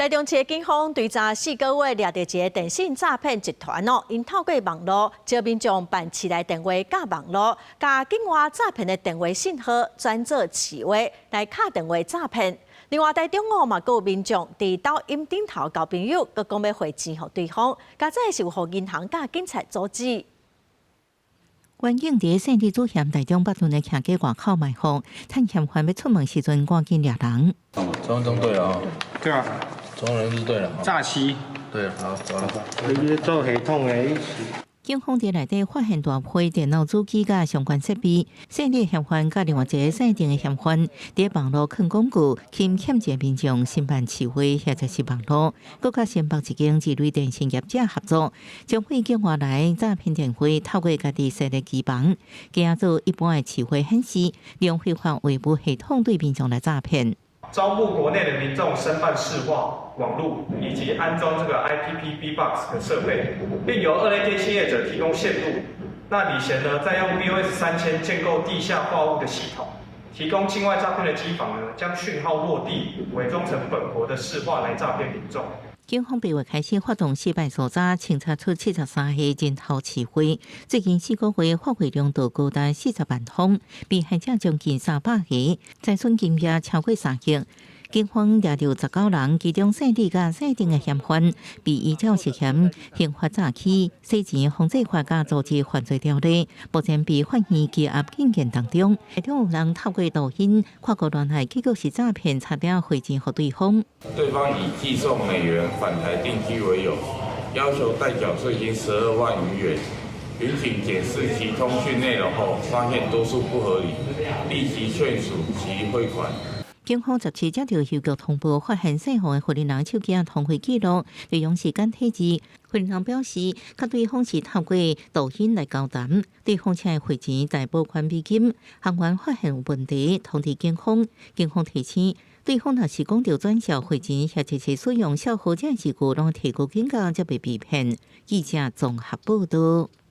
台中市警方對昨4個月掠著一个電信詐騙集團哦，𪜶透過網路招民眾辦市內電話佮網路，共境外詐騙的電話信號轉做市話來敲電話詐騙。另外，台中哦嘛，閣有民眾佇抖音頂頭交朋友，閣講欲匯錢予對方，加這是有予銀行佮警察阻止。員警佇聖地主嫌台中北屯的徛街外口埋伏，趁嫌犯欲出門時陣，趕緊掠人。中中對啊，對啊，中人是對了。詐欺。對，好，走了。你做系統的。警方佇內底發現大批電腦主機佮相關設備，設立嫌犯佮另外一個設定的嫌犯，佇網路囥廣告，欺騙一个民眾申辦市話或者是網路，閣佮新北一間自類電信業者合作，將會境外來詐騙電話透過家己設立機房，加做一般的市話顯示，利用非法維護系統對民眾來詐騙。招募國內的民眾申辦市話網路以及安裝這個 IPP B-box 的設備，並由二類電信業者提供線路。那李賢呢，再用 BOS 3000建構地下話務的系統，提供境外詐騙的機房呢，將訊號落地，偽裝成本國的市話來詐騙民眾。警方8月開始發動四擺搜查，清查出73個人頭市話。最近4個月發匯量都高達40萬封，被害者將近300個，財損金額超過3億。警方抓著19人，其中姓李佮姓鄭的嫌犯被依照涉嫌刑法詐欺、洗錢防制法佮組織犯罪條例，目前被法院羈押禁見當中。其中有人透過抖音跨國戀愛，結果是詐騙，差點匯錢予對方。對方以寄送美元返台定居為由，要求代繳稅金12萬餘元。員警檢視其通訊內容後，發現多數不合理，立即勸阻其匯款。警方17接到郵局通報，發現姓黃的婦人手機通話記錄，利用時間體字。婦人表示，佮對方是透過抖音來交談，對方請匯錢代保管美金，行員發現有問題，通知警方。警方提醒，對方若是講著轉帳匯錢，或者是使用小號這字句，攏提高警覺，才袂被騙。記者綜合報道。